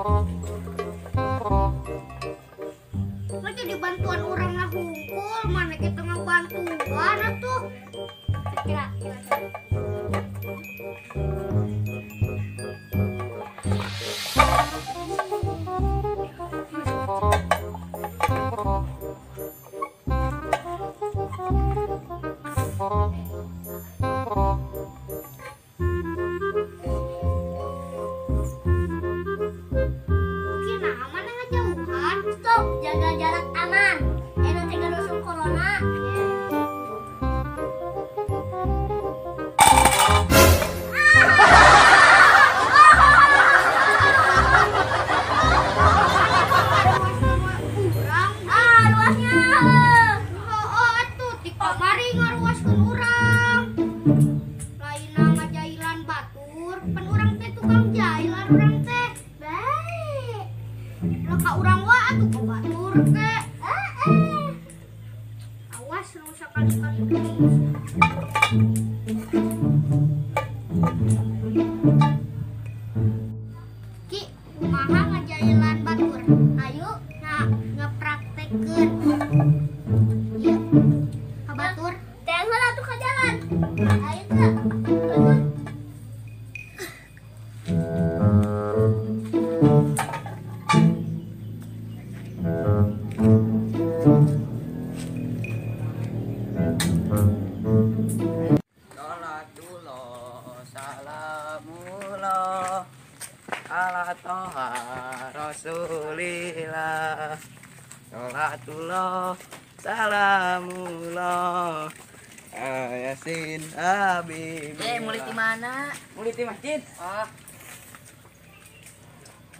Lo jadi bantuan orang lah hungkul, mana kita ngebantuan atuh. Kira kira. Jaga jarak aman. Nanti ngerusung corona. Luasnya. Oh, atuh ti kamari ngaruaskeun urang. Lainna ngajailan batur, pan urang teh tukang jailan urang teh. Baik. Lah ka urang wa atuh ka batur ke. Awas nu sakali-kali deui. Ki, kumaha ngajailan batur? Ayo, nah ngepraktekeun. Ieu ka batur. Teh heula atuh ka jalan. Ayo teh. Sholatullah salamullah ala toha rasulillah. Sholatullah salamullah yasin habibi. Mulai di mana? Mulai di masjid. Oh.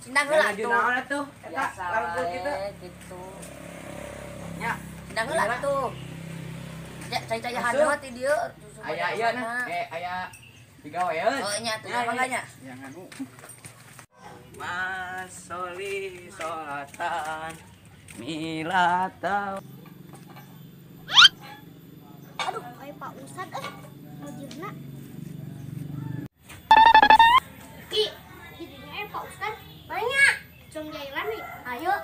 Sindang heula atuh. Naon atuh? Eta langsung kitu. Gitu. Nya, sindang heula atuh. Ya, cai-cai hadeut di dieu. Aya ieu nah, aya digaweun. Oh nya atuh mangga nya. Jangan nu. Mas soli sholatan milata. Aduh, aya Pak Ustad mujurna. Ki, didinya aya Pak Ustad. Banyak. Jong jailan nih. Ayo.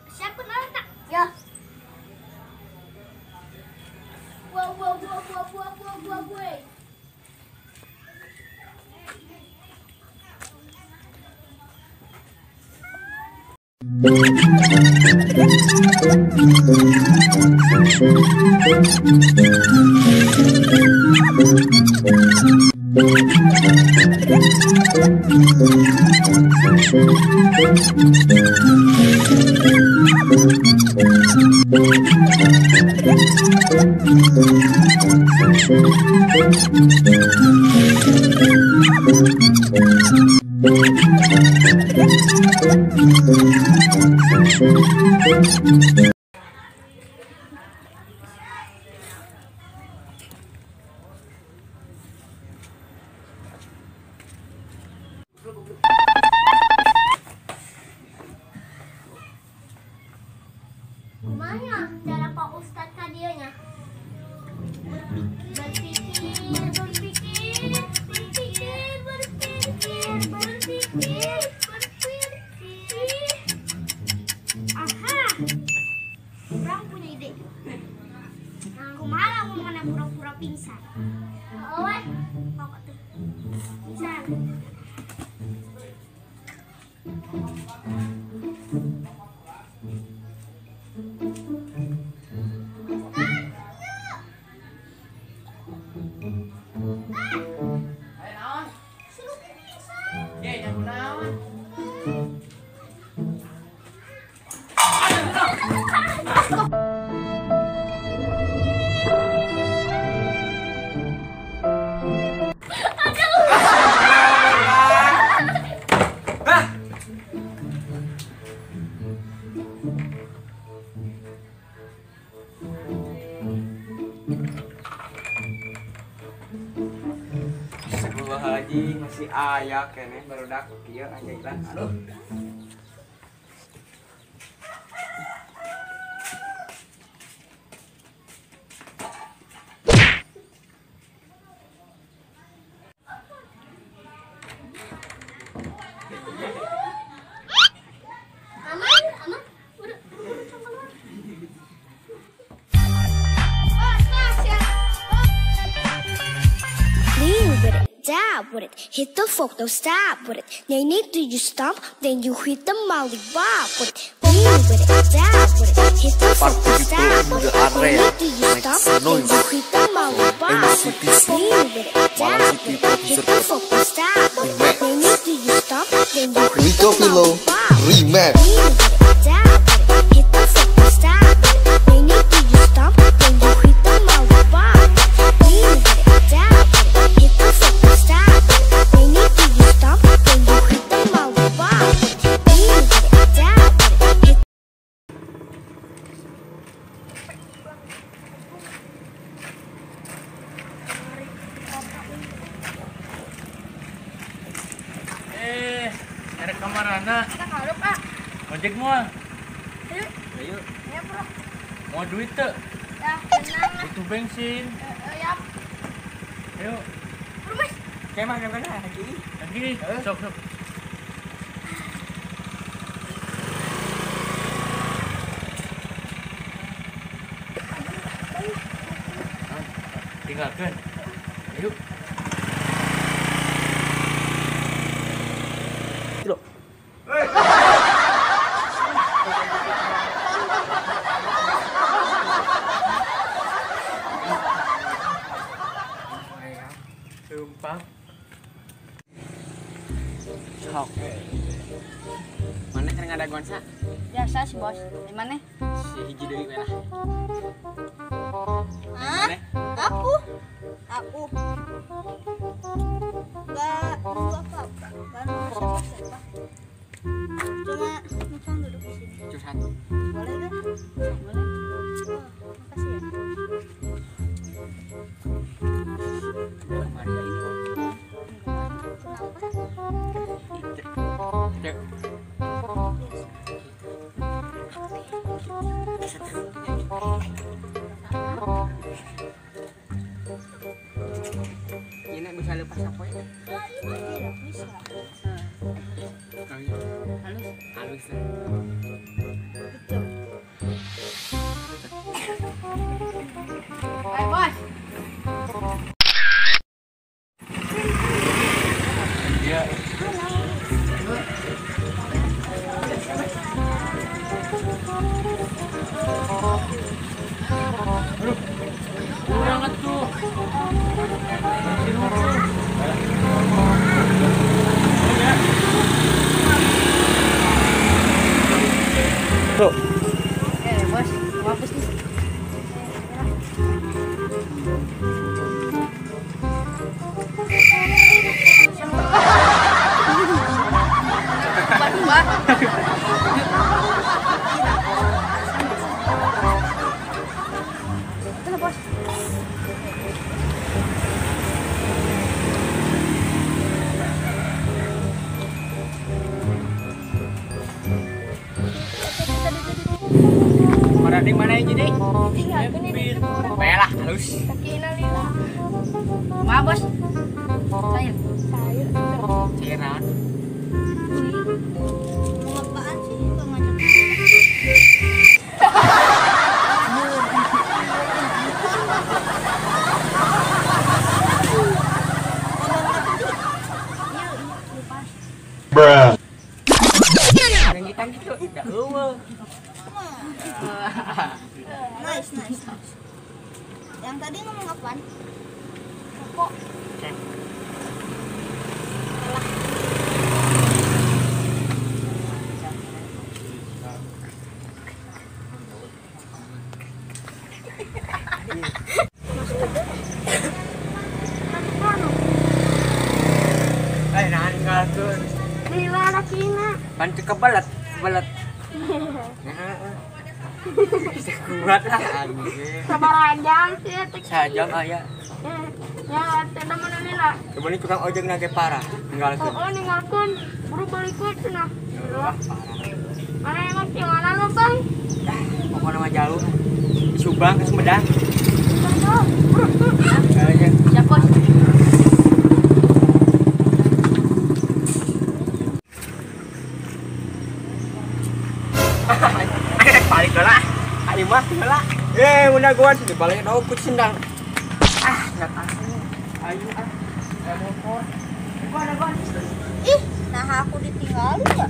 Siapkeun alat tak? Ya. Wow, wow, wow, wow, wow, wow, wow, wow. Kumanya cara Pak Ustad ka dieu nya? Berpikir, berpikir, berpikir, berpikir, berpikir, berpikir. Aha, orang punya ide. Kumaha lamun mana pura-pura pingsan? Oh, weh. Pokok tuh pingsan. Ayo naon? Ye, nyaho naon? Hah? Haji masih aya keneh barudak kieu anjailan. Aduh. with it. Hit the folk, don't stop with it. They need to you stomp, then you hit the molly bob with it. Lean with it, dab with it. Hit the folk, don't stop with it. They need to you stomp, then you hit the molly bob with it. Lean with it, dab with it. Hit the folk, don't stop with it. They need to you stomp, then you hit the molly bob with it. Remix. Lean with it, dab with it. Hit the folk, don't stop with it. They need to you stomp, then you hit the molly bob with it. Lean with it, dab with it. Hit the folk, don't stop with it. They need to you stomp, then you hit the molly bob with it. Lean with it, dab with it. Hit. Eh, ada kamarana. Kita ngarep, ah. Ojek moal. Ayo. Ayo. Ayo, bro. Mau duit teu? Ya, tenang lah. Butuh bensin. Ya. Ayo. Bro, Mas. Kayak mana mana lagi? Lagi. Sok sok. Tinggalkan. Ayo. Sumpah. Sok. Mana kan ada gonsa? Biasa sih bos. Di mana? Si hiji deui we lah. Hah? Aku? Aku. Enggak apa-apa. Enggak siapa-siapa. Cuma numpang duduk di sini. Curhat. Boleh kan? Boleh. Oh, makasih ya. Kemarin ini. Kenapa? Cek. Ini bisa lepas apa ya? Tidak bisa. Halus. Halus lah. Betul. Hai bos. Iya. Aduh, kurang atuh. Tuh. Bos, mau habis nih. Betul, bos. Mana di mana ini deh? Tinggalkan ini. Baiklah, halus. Kaki lila. Ma, bos. Sayur. Sayur. Sayur naon? Mau apaan sih? Kok ngajak? Bruh. Kita gitu, enggak eueuh. Nice, nice, nice. Yang tadi ngomong apaan? Kok? Eh, nahan ngalkeun. Lila lakina. Pan kebelet, kebelet. Bisa kuat lah anjir. Sabar aja sih. Sajam aya. Ya, teh mana lila. Coba ini tukang ojek nage parah, ninggalkeun. Oh, ninggalkeun. Buru balikeun cenah. Wah, parah. Mana emang di mana lu, Bang? Pokoknya mah jauh. Subang ke Sumedang. Buru. Aja. Siap, bos. Balik lah. Ayo mah lah. Eh, udah gua di balik dong ku sendang. Ah, enggak tahu. Ayo ah. Enggak motor. Dagoan, dagoan. Ih, nah aku ditinggalin ya.